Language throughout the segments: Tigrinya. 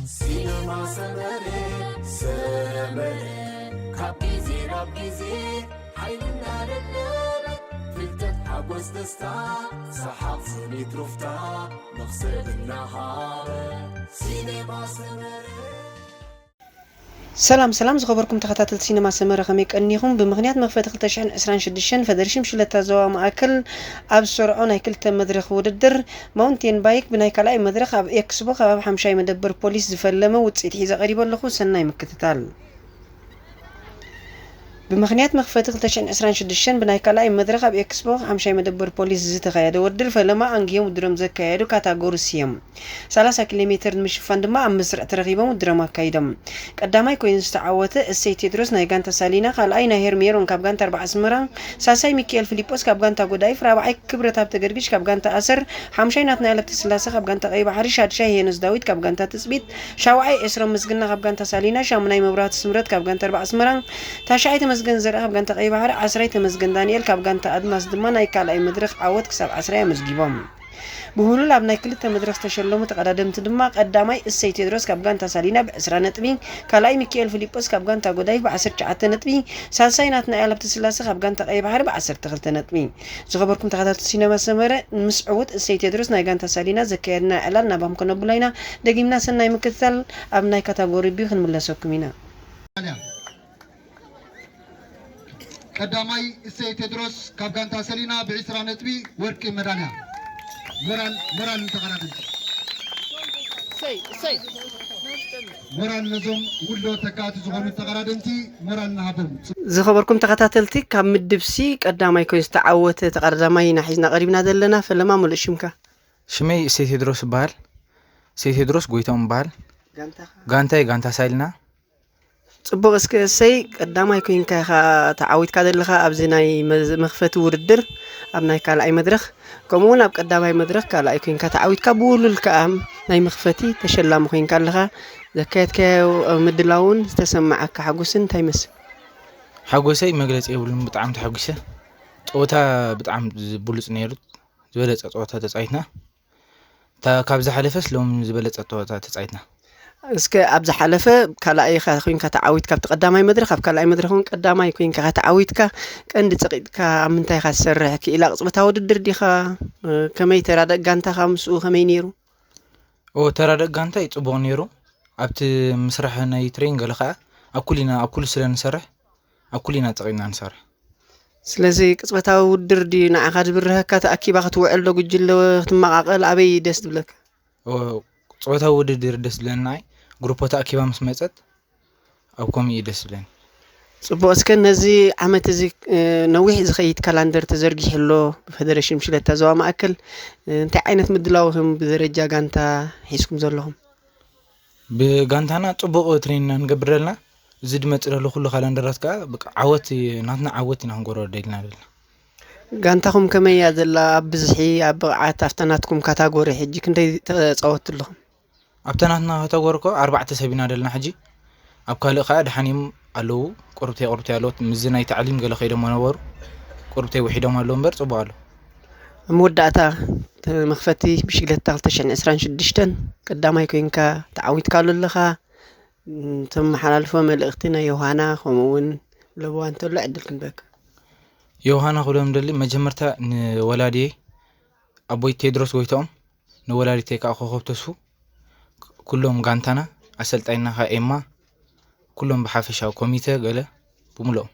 ሲነማ ሰመረ፣ ሰመረ፣ ካብ ግዜ ናብ ግዜ ሓይልና ለበለበ፣ ፍልጠት፣ ሓጎስ፣ ደስታ፣ ሰሓቕ፣ ስኒት፣ ሩፍታ፣ መኽሰብ እናሃበ። ሲነማ ሰመረ። ሰላም ሰላም፣ ዝኸበርኩም ተኸታተልቲ ሲነማ ሰመረ፣ ከመይ ቀኒኹም? ብምኽንያት መኽፈቲ ክልተ ሽሕን ዕስራን ሽዱሽተን ፈደረሽን ብሽክለታ ዞባ ማእከል ኣብ ዝሰርዖ ናይ ክልተ መድረኽ ውድድር ማውንቴን ባይክ ብናይ ካልኣይ መድረኽ ኣብ ኤክስቦ ከባቢ ሓምሻይ መደበር ፖሊስ ዝፈለመ ውፅኢት ሒዘ ቀሪበ ኣለኹ። ሰናይ ምክትታል። ብምኽንያት መኽፈቲ ክልተ ሽሕን ዕስራን ሽዱሽተን ብናይ ካልኣይ መድረኽ ኣብ ኤክስፖ ሓምሻይ መደበር ፖሊስ ዝተኻየደ ውድድር ፈለማ ኣንግዮም ውድድሮም ዘካየዱ ካታጎሪ ሲ እዮም። ሰላሳ ኪሎ ሜትር ንምሽፋን ድማ ኣብ መስርዕ ተረኺቦም ውድድሮም ኣካይዶም። ቀዳማይ ኮይኑ ዝተዓወተ እሰይ ቴድሮስ ናይ ጋንታ ሳሊና፣ ካልኣይ ናይ ሄርሜሮን ካብ ጋንታ ኣርባዓ ኣስመራ፣ ሳልሳይ ሚካኤል ፊሊጶስ ካብ ጋንታ ጎዳይፍ፣ ራብዓይ ክብረት ሃብተ ገርግሽ ካብ ጋንታ ኣሰር፣ ሓምሻይ ናትናኤል ሃብተስላሴ ካብ ጋንታ ቀይ ባሕሪ፣ ሻድሻይ ሄኖስ ዳዊት ካብ ጋንታ ትጽቢት፣ ሻውዓይ ኤስሮም ምስግና ካብ ጋንታ ሳሊና፣ ሻሙናይ መብራህቱ ስምረት ካብ ጋንታ ኣርባዓ ኣስመራ፣ ታሽዓይ ተመስገን ዘርአ ካብ ጋንታ ቀይ ባሕሪ፣ ዓስራይ ተመስገን ዳንኤል ካብ ጋንታ ኣድማስ ድማ ናይ ካልኣይ መድረኽ ዓወት ክሳብ ዓስራይ ኣመዝጊቦም። ብህሉል ኣብ ናይ ክልተ መድረኽ ዝተሸለሙ ተቐዳደምቲ ድማ ቀዳማይ እሰይ ቴድሮስ ካብ ጋንታ ሳሊና ብዕስራ ነጥቢ፣ ካልኣይ ሚካኤል ፊሊጶስ ካብ ጋንታ ጎዳይፍ ብዓሰርተ ትሽዓተ ነጥቢ፣ ሳልሳይ ናትናኤል ሃብተስላሴ ካብ ጋንታ ቀይ ባሕሪ ብዓሰርተ ክልተ ነጥቢ። ዝኸበርኩም ተኸታተልቲ ሲነማ ሰመረ፣ ምስ ዕዉት እሰይ ቴድሮስ ናይ ጋንታ ሳሊና ዘካየድና ዕላል ናባኹም ከነብላ ኢና። ደጊምና ሰናይ ምክትታል። ኣብ ናይ ካታጎሪ ቢ ክንምለሰኩም ኢና። ቀዳማይ እሰይ ቴድሮስ ካብ ጋንታ ሰሊና ብዕስራ ነጥቢ ወርቂ መዳልያ። ሞራል፣ ሞራል ንተቐዳደምቲ። ሞራል ነዞም ውሎ ተካእቲ ዝኾኑ ተቐዳደምቲ ሞራል ንሃቦም። ዝኸበርኩም ተኸታተልቲ፣ ካብ ምድብ ሲ ቀዳማይ ኮይኑ ዝተዓወተ ተቐዳዳማይ ኢና ሒዝና ቀሪብና ዘለና። ፈለማ፣ ሙሉእ ሽምካ? ሽመይ እሰይ ቴድሮስ እበሃል። እሰይ ቴድሮስ ጎይታኦም እበሃል። ጋንታኻ? ጋንታይ ጋንታ ሳይልና። ጽቡቕ፣ እስከ እሰይ ቀዳማይ ኮይንካ ኢኻ ተዓዊትካ ዘለኻ ኣብዚ ናይ መዝ-፣ መኽፈቲ ውድድር ኣብ ናይ ካልኣይ መድረኽ፣ ከምኡ እውን ኣብ ቀዳማይ መድረኽ ካልኣይ ኮይንካ ተዓዊትካ ብውሉል ከኣ ናይ መኽፈቲ ተሸላሚ ኮይንካ ኣለኻ። ዘካየድካዮ ምድላውን ዝተሰማዓካ ሓጎስን እንታይ ይመስል? ሓጎሰይ መግለጺ የብሉን፣ ብጣዕሚ ተሓጒሰ። ጸወታ ብጣዕሚ ብሉጽ ነይሩ፣ ዝበለጸ ጸወታ ተጻዊትና። እታ ካብ ዝሓለፈስ ሎም ዝበለጸ ጸወታ ተጻዊትና። እስከ ኣብ ዝሓለፈ ካልኣይ ኢኻ ኮይንካ ተዓዊትካ፣ ኣብቲ ቀዳማይ መድረኽ፣ ኣብ ካልኣይ መድረኽ እውን ቀዳማይ ኮይንካ ኢኻ ተዓዊትካ። ቀንዲ ጸቂጥካ ኣብ ምንታይ ኢኻ ትሰርሕ? ክኢላ ቅጽበታዊ ውድድር ዲኻ? ከመይ ተራዳእ ጋንታኻ ምስኡ ከመይ ነይሩ? ኦ፣ ተራዳእ ጋንታይ ጽቡቕ ነይሩ። ኣብቲ ምስራሕ ናይ ትሬን ገለ ኸኣ ኣብ ኩሉ ኢና፣ ኣብ ኩሉ ስለ ንሰርሕ፣ ኣብ ኩሉ ኢና ጸቂጥና ንሰርሕ። ስለዚ ቅጽበታዊ ውድድር ድዩ ንዓኻ ዝብርሀካ? ተኣኪባ ክትውዕል ዶ ጉጅለ ክትመቓቐል ኣበይ ደስ ዝብለካ? ኦ፣ ቅጽበታዊ ውድድር ደስ ዝብለኒ ንዓይ። ግሩፖ ተኣኪባ ምስ መጸት ኣብ ከምኡ እዩ ደስ ዝብለኒ። ጽቡቕ። እስከ ነዚ ዓመት እዚ፣ እ፣ ነዊሕ ዝኸይድ ካላንደር ተዘርጊሑ ኣሎ ብፈደረሽን ብሽክለታ ዞባ ማእከል፣ እ፣ እንታይ ዓይነት ምድላው ኢኹም ብደረጃ ጋንታ ሒዝኩም ዘለኹም? ብጋንታና ጽቡቕ ትሬን ኢና ንገብር ዘለና። እዚ ድመጽእ ዘሎ ኩሉ ካላንደራት ከኣ በቃ ዓወት፣ ናትና ዓወት ኢና ክንገብሮ ደሊና ዘለና። ጋንታኹም ከመይ እያ ዘላ ኣብ ብዝሒ፣ ኣብ ብቕዓት፣ ኣብታ ናትኩም ካታጎሪ ሕጂ ክንደይ ተጻወትቲ ኣለኹም? ኣብታ ናትና ካታጎሪ እኮ ኣርባዕተ ሰብ ኢና ዘለና ሕጂ። ኣብ ካልእ ከኣ ደሓን እዮም ኣለዉ። ቁርብተይ ቁርብተይ ኣለዉ። ምስዚ ናይ ታዕሊም ገለ ከይዶም ነበሩ። ቁርብተይ ውሒዶም ኣለዉ እምበር ጽቡቕ ኣሎ። ኣብ መወዳእታ፣ ተ-፣ መኽፈቲ ብሽግለታ ክልተ ሽሕን ዕስራን ሽዱሽተን ቀዳማይ ኮይንካ ተዓዊትካሉ ኣለኻ። እም፣ ተመሓላልፎ መልእኽቲ ናይ ዮሃና ከምኡ እውን ለበዋ እንተሎ ዕድል ክንበካ። ዮሃና ክብሎም ደሊ መጀመርታ ንወላዲየይ ኣቦይ ቴድሮስ ጎይታኦም፣ ንወላዲተይ ከኣ ኮኸብ ተስፉ፣ ኩሎም ጋንታና፣ ኣሰልጣይና ከኣ ኤማ፣ ኩሎም ብሓፈሻዊ ኮሚተ ገለ ብምልኦም።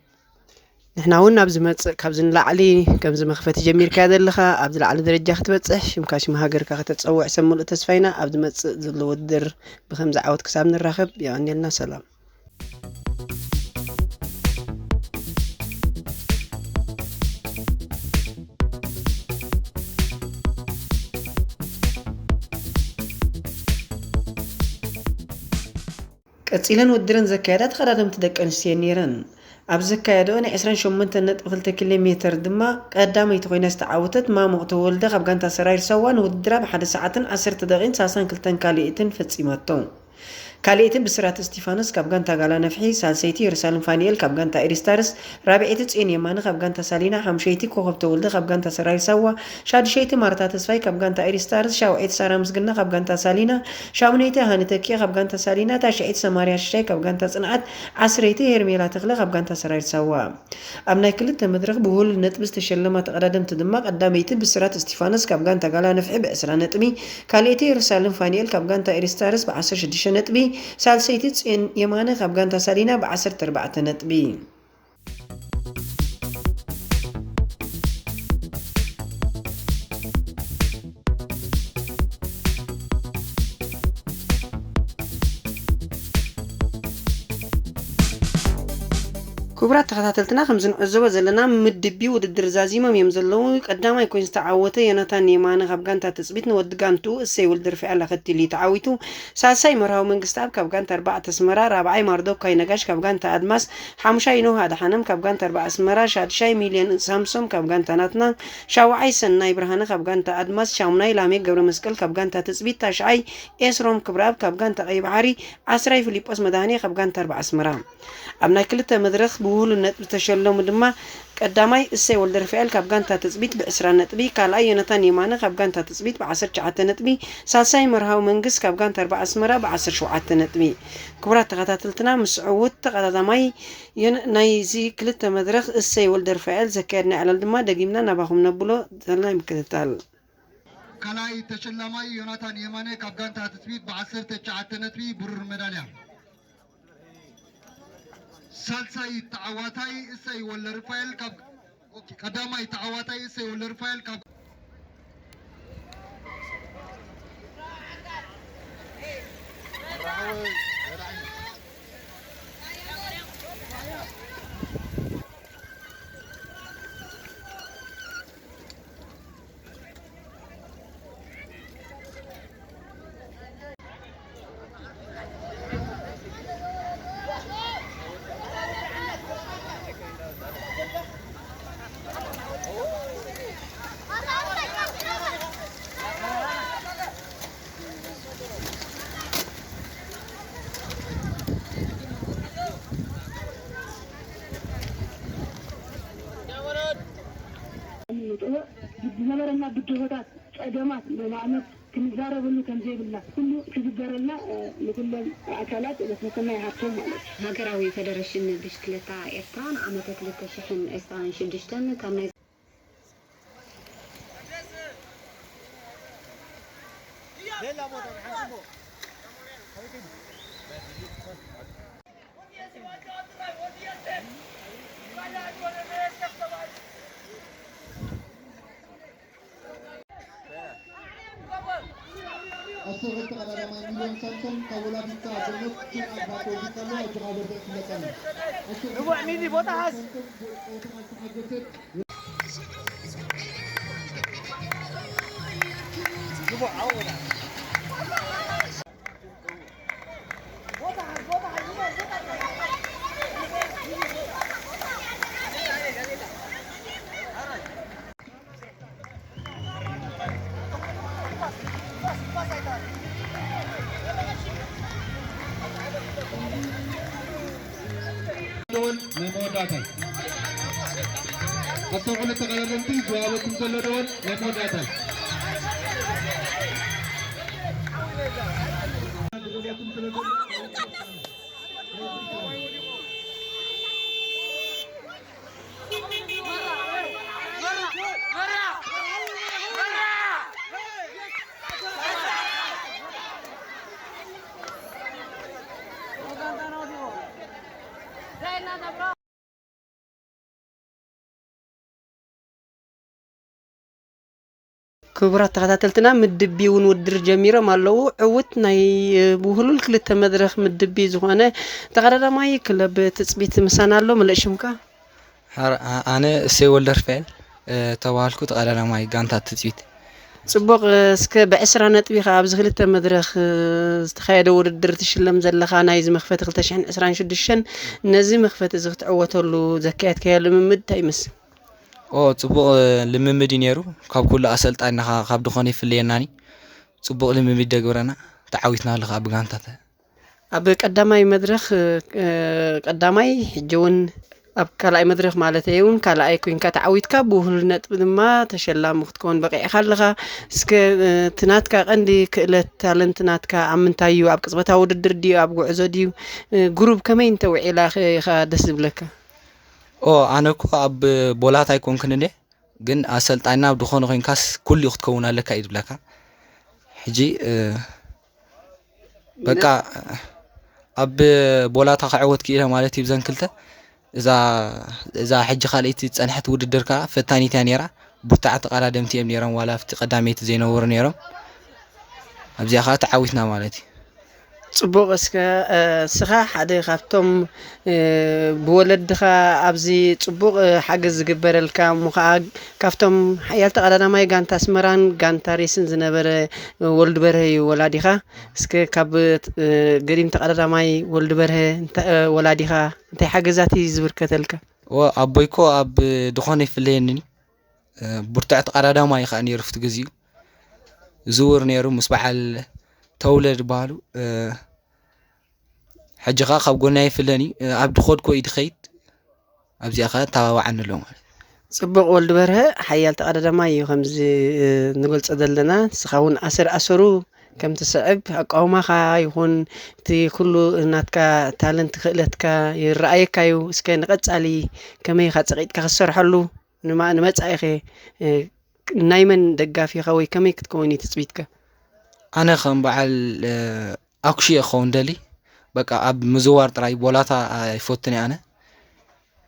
ንሕና እውን ኣብ ዝመጽእ ካብዚ ንላዕሊ ከምዚ መኽፈቲ ጀሚርካዮ ዘለኻ ኣብ ዝለዓለ ደረጃ ክትበጽሕ ሽምካ ሽም ሃገርካ ከተጸውዕ ሰብ ምሉእ ተስፋ ኢና። ኣብ ዝመጽእ ዘሎ ውድድር ብከምዚ ዓወት ክሳብ ንራኸብ የቐንየልና። ሰላም። ቀጺለን ውድድረን ዘካየዳ ተቐዳደምቲ ደቂ ኣንስትዮ ነይረን። ኣብ ዘካየደኦ ናይ ዕስራን ሸሞንተን ነጥቢ ክልተ ኪሎ ሜተር ድማ ቀዳመይቲ ኮይና ዝተዓወተት ማሙቕ ተወልደ ካብ ጋንታ ሰራይር ሳዋ ንውድድራ ብሓደ ሰዓትን ዓሰርተ ደቂቕን ሰላሳን ክልተን ካልኢትን ፈጺማቶ። ካልኣይቲ ብስራት እስቲፋኖስ ካብ ጋንታ ጋላ ነፍሒ፣ ሳልሰይቲ የሩሳሌም ፋኒኤል ካብ ጋንታ ኤሪስታርስ፣ ራብዐይቲ ጽዮን የማነ ካብ ጋንታ ሳሊና፣ ሓምሸይቲ ኮኸብ ተወልደ ካብ ጋንታ ሰራዊት ሳዋ፣ ሻድሸይቲ ማርታ ተስፋይ ካብ ጋንታ ኤሪስታርስ፣ ሻውዐይቲ ሳራ ምስግና ካብ ጋንታ ሳሊና፣ ሻሙነይቲ ሃኒ ተኪኤ ካብ ጋንታ ሳሊና፣ ታሽዐይቲ ሰማርያ ሽሻይ ካብ ጋንታ ጽንዓት፣ ዓስረይቲ ሄርሜላ ተኽለ ካብ ጋንታ ሰራዊት ሳዋ። ኣብ ናይ ክልተ መድረኽ ብውህሉል ነጥቢ ዝተሸለማ ተቐዳደምቲ ድማ ቀዳመይቲ ብስራት እስቲፋኖስ ካብ ጋንታ ጋላ ነፍሒ ብዕስራ ነጥቢ፣ ካልኣይቲ የሩሳሌም ፋኒኤል ካብ ጋንታ ኤሪስታርስ ብዓሰርተ ሽዱሽተ ነጥቢ፣ ሳልሰይቲ ጽዮን የማነ ካብ ጋንታ ሳሊና ብዓሰርተ ኣርባዕተ ነጥቢ። ክቡራት ተኸታተልትና፣ ከም ዝንዕዘቦ ዘለና ምድብ ቢ ውድድር ዛዚሞም እዮም ዘለዉ። ቀዳማይ ኮይኑ ዝተዓወተ ዮናታን የማነ ካብ ጋንታ ትጽቢት ንወዲ ጋንትኡ እሰይ ወልደርፍኤል ኣኸቲሉ እዩ ተዓዊቱ። ሳልሳይ መርሃዊ መንግስትኣብ ካብ ጋንታ ኣርባዕተ ኣስመራ፣ ራብዓይ ማርዶካይ ነጋሽ ካብ ጋንታ ኣድማስ፣ ሓሙሻይ ኖህ ኣድሓኖም ካብ ጋንታ ኣርባዕተ ኣስመራ፣ ሻድሻይ ሚልዮን ሳምሶም ካብ ጋንታ ናትና፣ ሻውዓይ ሰናይ ብርሃነ ካብ ጋንታ ኣድማስ፣ ሻሙናይ ላሜ ገብረ መስቀል ካብ ጋንታ ትጽቢት፣ ታሽዓይ ኤስሮም ክብረኣብ ካብ ጋንታ ቀይ ባሕሪ፣ ዓስራይ ፊሊጶስ መድሃኔ ካብ ጋንታ ኣርባዕተ ኣስመራ። ኣብ ናይ ክልተ መድረኽ ብውህሉል ነጥቢ ዝተሸለሙ ድማ ቀዳማይ እሰይ ወልደርፍኤል ካብ ጋንታ ትጽቢት ብዕስራ ነጥቢ፣ ካልኣይ ዮናታን የማነ ካብ ጋንታ ትጽቢት ብዓሰርተ ትሽዓተ ነጥቢ፣ ሳልሳይ መርሃዊ መንግስት ካብ ጋንታ ኣርባዕተ ኣስመራ ብዓሰርተ ሸውዓተ ነጥቢ። ክቡራት ተኸታተልትና፣ ምስ ዕዉት ተቐዳዳማይ ዮን-፣ ናይዚ ክልተ መድረኽ እሰይ ወልደርፍኤል ዘካየድና ዕላል ድማ ደጊምና ናባኹም ነብሎ ዘለና ምክትታል። ካልኣይ ተሸላማይ ዮናታን የማነ ካብ ጋንታ ትጽቢት ብዓሰርተ ትሽዓተ ነጥቢ ብሩር መዳልያ። ሳልሳይ ተዓዋታይ እሰይ ወልደርፋኤል ካብ፣ ኦኬ፣ ቀዳማይ ተዓዋታይ እሰይ ወልደርፋኤል ካብ እንጥውዕ ዝነበረና ብድሆታት፣ ጸገማት ንማእመት ክንዛረበሉ ከም ዘይብልና ኩሉ ክዝገረልና፣ እ፣ ንኩሎም ኣካላት ዘፍለጠና ይሃብቶም ማለት እዩ። ሃገራዊ ፈደረሽን ብሽክለታ ኤርትራ ንዓመተ ክልተ ሽሕን ዕስራን ሽዱሽተን ካብ ናይ ኣስርዕቲ ቀዳማይ ሚልዮን ሳምሶን ካብ ወላዲታ ገነት ኪን ኣባቶ ቢካሎ ኣጀማመርታ ይፍለጠና። ንቡዕ ሚሊ ቦታ ሓዝ። ንቡዕ ዓወዳ። ደወል ናይ መወዳእታ። ኣስተውዕሉ ተቐዳደምቲ፣ ዝወሃበኩም ዘሎ ደወል ናይ መወዳእታ። ክቡራት ተኸታተልትና፣ ምድብ ቢ እውን ውድድር ጀሚሮም ኣለዉ። ዕውት ናይ፣ እ፣ ብውህሉል ክልተ መድረኽ ምድብ ቢ ዝኾነ ተቐዳዳማይ ክለብ ትጽቢት ምሳና ኣሎ። ምልእ ሽምካ? ሓር-፣ ኣ-፣ ኣነ እሰይ ወልደርፋኤል፣ እ፣ ተባህልኩ፣ ተቐዳዳማይ ጋንታ ትጽቢት። ጽቡቕ፣ እስከ ብዕስራ ነጥቢ ኢኻ ኣብዚ ክልተ መድረኽ፣ እ፣ ዝተኻየደ ውድድር ትሽለም ዘለኻ ናይዚ መኽፈቲ ክልተ ሽሕን ዕስራን ሽዱሽተን፣ ነዚ መኽፈቲ እዚ ክትዕወተሉ ዘካየድካዮ ልምምድ እንታይ ይመስል? ኦ፣ ጽቡቕ፣ እ፣ ልምምድ እዩ ነይሩ። ካብ ኩሉ ኣሰልጣኒና ኸ-፣ ካብ ድኾነ ይፍለየናኒ። ጽቡቕ ልምምድ ደግብረና፣ ተዓዊትና ኣለኻ ብጋንታተ። ኣብ ቀዳማይ መድረኽ፣ እ፣ ቀዳማይ፣ ሕጂ እውን ኣብ ካልኣይ መድረኽ ማለት እዩ እውን ካልኣይ ኮይንካ ተዓዊትካ፣ ብውህሉል ነጥቢ ድማ ተሸላሚ ክትከውን በቂዕካ ኣለኻ። እስከ፣ እ፣ እቲ ናትካ ቀንዲ ክእለት፣ ታለንት ናትካ ኣብ ምንታይ እዩ? ኣብ ቅጽበታዊ ውድድር ድዩ? ኣብ ጉዕዞ ድዩ? እ፣ ግሩብ ከመይ እንተ ውዒላ ኢኻ ደስ ዝብለካ? ኦ፣ ኣነ እኮ ኣብ ቦላት ኣይኮንኩን እንዴ፣ ግን ኣሰልጣኝና ኣብ ዝኾነ ኮይንካስ ኩሉ ክትከውን ኣለካ እዩ ዝብለካ። ሕጂ፣ እ፣ በቃ ኣብ ቦላታ ክዕወት ክኢለ ማለት እዩ ብዘን ክልተ። እዛ፣ እዛ ሕጂ ካልኣይቲ ዝጸንሐት ውድድር ከኣ ፈታኒት እያ ነይራ። ብርቱዓት ተቐዳደምቲ እዮም ነይሮም፣ ዋላ ኣብቲ ቀዳመይቲ ዘይነበሩ ነይሮም። ኣብዚኣ ከኣ ተዓዊትና ማለት እዩ። ጽቡቕ። እስከ፣ እ፣ እስኻ ሓደ ካብቶም፣ እ፣ ብወለድኻ ኣብዚ ጽቡቕ፣ እ፣ ሓገዝ ዝግበረልካ እሞ ኸኣ ካብቶም ሓያል ተቐዳዳማይ ጋንታ ኣስመራን ጋንታ ሬስን ዝነበረ ወልዱ በርሀ እዩ ወላዲኻ። እስከ ካብ፣ እ፣ ገዲም ተቐዳዳማይ ወልዱ በርሀ እንተ-፣ እ፣ ወላዲኻ እንታይ ሓገዛት እዩ ዝብርከተልካ? ዎ፣ ኣቦይ እኮ ኣብ ድኾነ ይፍለየኒ። እ፣ ብርቱዕ ተቐዳዳማይ እዩ ኸኣ ነይሩ ኣብቲ ግዜኡ። ዝውር ነይሩ ምስ በዓል ተውለ ዝበሃሉ። እ፣ ሕጂ ኸኣ ካብ ጎና ይፍለኒ። እ፣ ኣብ ድኸድኮ እዩ ድኸይድ። ኣብዚኣ ኸኣ ተባባዓኒ ኣሎ ማለት እዩ። ጽቡቕ። ወልዱ በርሀ ሓያል ተቐዳዳማይ እዩ ከምዚ፣ እ፣ ንገልጾ ዘለና። ንስኻ እውን ኣሰር ኣሰሩ ከም ትስዕብ ኣቃውማኻ ይኹን እቲ ኩሉ ናትካ ታለንት ክእለትካ ይረኣየካ እዩ። እስከ ንቐጻሊ ከመይ ኢኻ ጸቒጥካ ክትሰርሐሉ ንማ-፣ ንመጻኢኸ፣ እ፣ ናይ መን ደጋፊ ኢኻ ወይ ከመይ ክትከውን እዩ ትጽቢትካ? ኣነ ከም በዓል፣ እ፣ ኣኩሽየ ክኸውን ደሊ። በቃ ኣብ ምዝዋር ጥራይ ቦላታ ኣይፈቱን እየ ኣነ።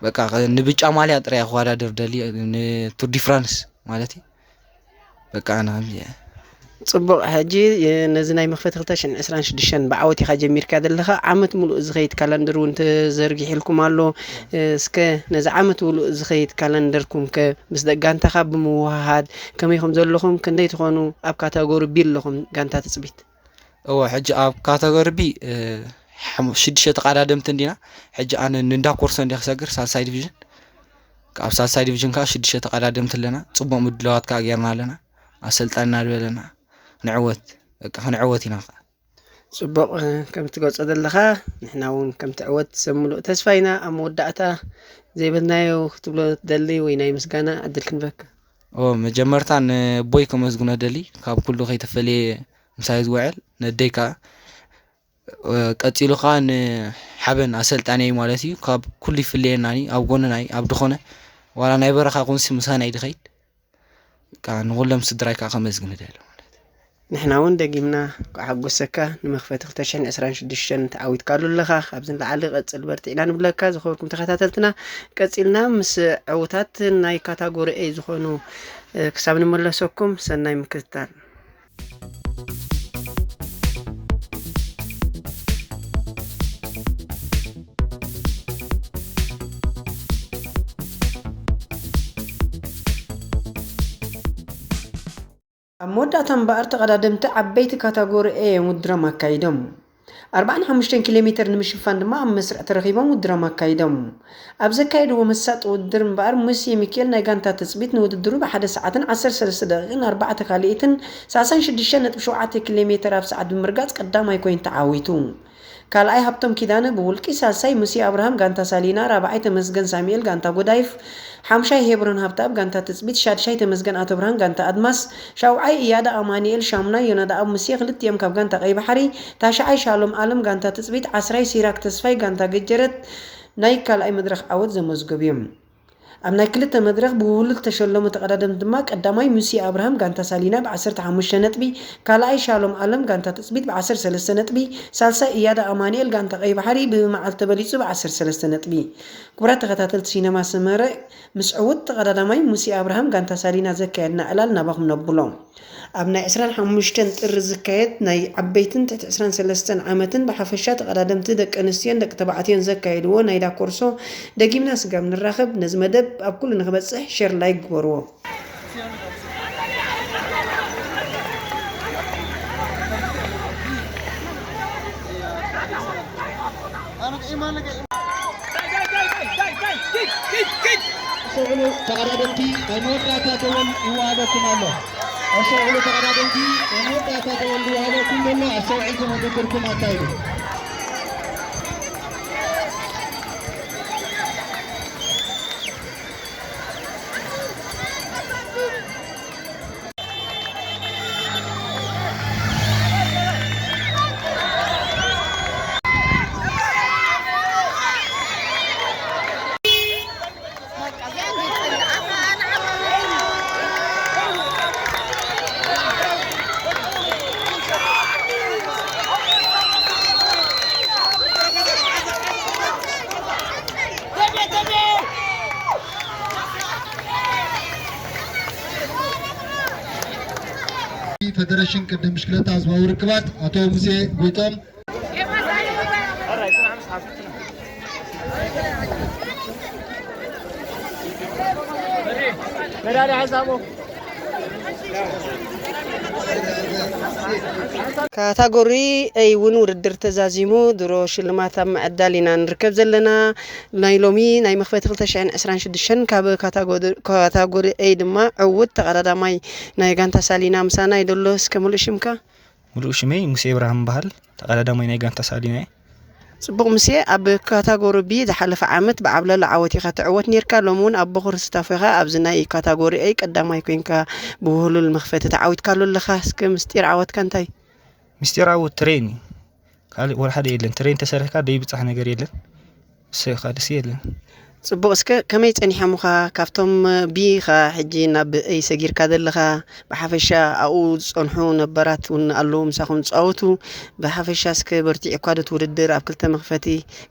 በቃ ንብጫ ማልያ ጥራይ ክወዳደር ደሊ፣ ንቱር ዲ ፍራንስ ማለት እዩ። በቃ ኣነ ከምዚ እየ። ጽቡቕ። ሕጂ፣ እ፣ ነዚ ናይ መኽፈቲ ክልተ ሽሕን ዕስራን ሽዱሽተን ብዓወት ኢኻ ጀሚርካ ዘለኻ። ዓመት ምሉእ ዝኸይድ ካላንደር እውን ተዘርጊሕልኩም ኣሎ። እ፣ እስከ ነዚ ዓመት ምሉእ ዝኸይድ ካላንደርኩም ከ ምስ ደቂ ጋንታኻ ብምውህሃድ ከመይ ከም ዘለኹም፣ ክንደይ ትኾኑ ኣብ ካተጎሪ ቢ ኣለኹም ጋንታ ትጽቢት? እወ፣ ሕጂ ኣብ ካተጎሪ ቢ፣ እ፣ ሓሙ-፣ ሽዱሽተ ተቐዳደምቲ እንዲና። ሕጂ ኣነ ንእንዳ ኮርሶ እንዲየ ክሰግር፣ ሳልሳይ ዲቪዥን። ኣብ ሳልሳይ ዲቪዥን ከኣ ሽዱሽተ ተቐዳደምቲ ኣለና። ጽቡቕ ምድላዋት ከኣ ጌርና ኣለና። ኣሰልጣንና ዝበለና፣ "ንዕወት፣ በቃ ክንዕወት ኢና ከኣ።" ጽቡቕ፣ እ፣ ከም ትገልጾ ዘለኻ፣ ንሕና እውን ከም ትዕወት ሰብ ምሉእ ተስፋ ኢና። ኣብ መወዳእታ ዘይበልናዮ ክትብሎ ትደሊ ወይ ናይ ምስጋና ዕድል ክንበካ? ኦ፣ መጀመርታ ንቦይ ከመስግኖ ደሊ፣ ካብ ኩሉ ከይተፈልየ ምሳይ ዝውዕል፣ ነደይ ከኣ። እ፣ ቀጺሉ ከኣ ንሓበን ኣሰልጣንየይ ማለት እዩ፣ ካብ ኩሉ ይፍለየናኒ፣ ኣብ ጎንናይ፣ ኣብ ድኾነ፣ ዋላ ናይ በረኻ ኩንሲ ምሳና እዩ ድኸይድ። በቃ ንኹሎም ስድራይ ከኣ ከመስግን እደሊ ማለት እዩ። ንሕና እውን ደጊምና እንኳዕ ሓጎሰካ። ንመኽፈቲ ክልተ ሽሕን ዕስራን ሽዱሽተን ተዓዊትካሉ ኣለኻ። ካብዚ ንላዕሊ ቀጽል በርትዕ ኢና ንብለካ። ዝኸበርኩም ተኸታተልትና፣ ቀጺልና ምስ ዕዉታት ናይ ካታጎሪ ኤ ዝኾኑ፣ እ፣ ክሳብ ንመለሰኩም ሰናይ ምክትታል። ኣብ መወዳእታ እምበኣር ተቐዳደምቲ ዓበይቲ ካታጎሪ ኤ እዮም ውድድሮም ኣካይዶም። ኣርባዓን ሓሙሽተን ኪሎ ሜተር ንምሽፋን ድማ ኣብ መስርዕ ተረኺቦም ውድድሮም ኣካይዶም። ኣብ ዘካየድዎ መሳጢ ውድድር እምበኣር ሙሴ ሚኪኤል ናይ ጋንታ ትጽቢት ንውድድሩ ብሓደ ሰዓትን ዓሰርተ ሰለስተ ደቂቕን ኣርባዕተ ካልኢትን ሰላሳን ሽዱሽተን ነጥቢ ሸውዓተ ኪሎ ሜተር ኣብ ሰዓት ብምርጋጽ ቀዳማይ ኮይኑ ተዓዊቱ። ካልኣይ ሃብቶም ኪዳነ ብውልቂ፣ ሳልሳይ ሙሴ ኣብርሃም ጋንታ ሳሊና፣ ራብዓይ ተመስገን ሳሙኤል ጋንታ ጎዳይፍ፣ ሓምሻይ ሄብሮን ሃብተኣብ ጋንታ ትጽቢት፣ ሻድሻይ ተመስገን ኣተብርሃን ጋንታ ኣድማስ፣ ሻውዓይ እያዳ ኣማኑኤል፣ ሻሙናይ ዮናዳኣብ ሙሴ ክልቲኦም ካብ ጋንታ ቀይ ባሕሪ፣ ታሽዓይ ሻሎም ኣለም ጋንታ ትጽቢት፣ ዓስራይ ሲራክ ተስፋይ ጋንታ ገጀረት ናይ ካልኣይ መድረኽ ዓወት ዘመዝገቡ እዮም። ኣብ ናይ ክልተ መድረኽ ብውህሉል ዝተሸለሙ ተቐዳደምቲ ድማ ቀዳማይ ሙሴ ኣብርሃም ጋንታ ሳሊና ብ ዓሰርተ ሓሙሽተ ነጥቢ፣ ካልኣይ ሻሎም ኣለም ጋንታ ትጽቢት ብ ዓሰርተ ሰለስተ ነጥቢ፣ ሳልሳይ እያዳ ኣማኑኤል ጋንታ ቀይ ባሕሪ ብመዓልቲ ተበሊጹ ብ ዓሰርተ ሰለስተ ነጥቢ። ክቡራት ተኸታተልቲ ሲነማ ሰመረ፣ ምስ ዕዉት ተቐዳዳማይ ሙሴ ኣብርሃም ጋንታ ሳሊና ዘካየድና ዕላል ናባኹም ነብሎ። ኣብ ናይ ዕስራን ሓሙሽተን ጥሪ ዝካየድ ናይ ዓበይትን ትሕቲ ዕስራን ሰለስተን ዓመትን ብሓፈሻ ተቐዳደምቲ ደቂ ኣንስትዮን ደቂ ተባዕትዮን ዘካየድዎ ናይ ዳኮርሶ ደጊምና ስጋብ ንራኸብ፣ ነዚ መደብ ኣብ ኩሉ ንኽበጽሕ ሼር ላይክ ግበርዎ። ኣስተውዕሉ ተቐዳደምቲ፣ ናይ መወዳእታ ደወል ይወሃበኩም ኣሎ። ኣስተውዕሉ ተቐዳደምቲ፣ ናይ መወዳእታ ደወል ይወሃበኩም ዘሎ፣ ኣስተውዒልኩም ውድድርኩም ኣካይዱ። ፌደሬሽን ቅድም ብሽክለታ ህዝባዊ ርክባት ኣቶ ሙሴ ጎይቶም። ካታጎሪ ኤይ እውን ውድድር ተዛዚሙ። ድሮ ሽልማት ኣብ ምዕዳል ኢና ንርከብ ዘለና። ናይ ሎሚ ናይ መኽፈቲ ክልተ ሽሕን ዕስራን ሽዱሽተን ካብ ካታጎሪ ኤይ ድማ ዕውት ተቐዳዳማይ ናይ ጋንታ ሳሊና ምሳና ይደሎ። እስከ ሙሉእ ሽምካ? ሙሉእ ሽመይ ሙሴ እብራሂም በሃል። ተቐዳዳማይ ናይ ጋንታ ሳሊና እየ። ጽቡቕ ሙሴ፣ ኣብ ካታጎሪ ቢ ዝሓለፈ ዓመት ብዓብለሎ ዓወት ኢኻ ትዕወት ኔርካ። ሎሚ እውን ኣብ በኹር ስታፍ ኢኻ ኣብዚ ናይ ካታጎሪ ኤይ ቀዳማይ ኮይንካ ብውህሉል መኽፈቲ ተዓዊትካሉ ኣለኻ። እስከ ምስጢር ዓወትካ እንታይ? ምስጢር ዓወት ትሬን እዩ። ካልእ ወላ ሓደ የለን። ትሬን ተሰሪሕካ ደይብጻሕ ነገር የለን። እሱ ኢኻ ደስ የለን። ጽቡቕ፣ እስከ ከመይ ጸኒሖምኻ ካብቶም ቢ ኢኻ ሕጂ ናብ ኤይ ሰጊርካ ዘለኻ? ብሓፈሻ ኣብኡ ዝጸንሑ ነባራት እውን ኣለዉ ምሳኹም ዝጻወቱ። ብሓፈሻ እስከ በርቲዕኳ ዶ እቲ ውድድር ኣብ ክልተ መኽፈቲ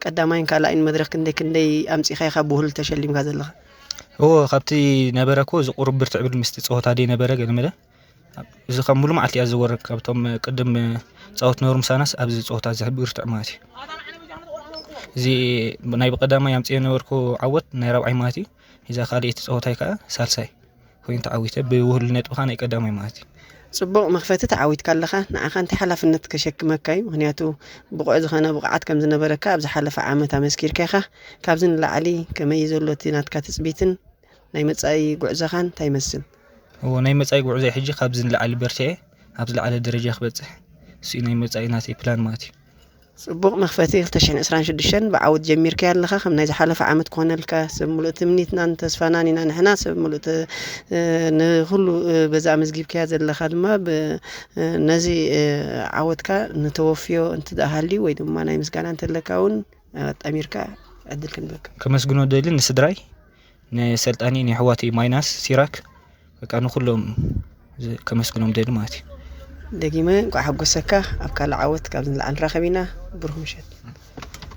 ቀዳማይን ካልኣይን መድረኽ ክንደይ ክንደይ ኣምጺኻ ኢኻ ብውህሉል ተሸሊምካ ዘለኻ? እዎ፣ ካብቲ ነበረ እኮ እዚ ቁሩብ ብርትዕ ብል ምስቲ ጸወታ ደይ ነበረ ገለ መለ። እዚ ከም ሙሉ መዓልቲ እያ ዝወረድ ካብቶም ቅድም ጻወት ነበሩ ምሳናስ ኣብዚ ጸወታ እዚ ብርትዕ ማለት እዩ። እዚ ናይ ብቀዳማይ ኣምጽኦ ነበርኩ ዓወት ናይ ራብዓይ ማለት እዩ። እዛ ካልኣይቲ ጸወታይ ከኣ ሳልሳይ ኮይኑ ተዓዊተ ብውህሉል ነጥቢ ከኣ ናይ ቀዳማይ ማለት እዩ። ጽቡቕ መኽፈቲ ተዓዊትካ ኣለኻ። ንዓኻ እንታይ ሓላፍነት ከሸክመካ እዩ? ምኽንያቱ ብቑዕ ዝኾነ ብቕዓት ከም ዝነበረካ ኣብ ዝሓለፈ ዓመት ኣመስኪርካ ኢኻ። ካብዚ ንላዕሊ ከመይ እዩ ዘሎ እቲ ናትካ ትጽቢትን ናይ መጻኢ ጉዕዞኻን እንታይ ይመስል? እዎ፣ ናይ መጻኢ ጉዕዞይ ሕጂ ካብዚ ንላዕሊ በርቲዐ ኣብ ዝለዓለ ደረጃ ክበጽሕ፣ እሱ እዩ ናይ መጻኢ ናተይ ፕላን ማለት እዩ። ጽቡቕ መኽፈቲ ክልተ ሽሕን ዕስራን ሽዱሽተን ብዓወት ጀሚርካዮ ኣለኻ። ከም ናይ ዝሓለፈ ዓመት ክኾነልካ ሰብ ምሉእ ትምኒትናን ተስፋናን ኢና ንሕና። ሰብ ምሉእ ተ-፣ እ፣ ንኹሉ፣ እ፣ በዛ ኣመዝጊብካያ ዘለኻ ድማ ብ-፣ እ፣ ነዚ፣ እ፣ ዓወትካ ንተወፍዮ እንተ ደኣ ሃልዩ ወይ ድማ ናይ ምስጋና እንተለካ እውን ኣጣሚርካ ዕድል ክንበካ። ከመስግኖ ደሊ ንስድራይ፣ ንሰልጣኒ፣ ንሕዋተይ ማይናስ ሲራክ፣ በቃ ንኹሎም ዝ-፣ ከመስግኖም ደሊ ማለት እዩ። ደጊመ እንቋዕ ሓጎሰካ። ኣብ ካልእ ዓወት ካብ ንላዕሊ ንራኸብ ኢና። ብሩኽ ምሸት።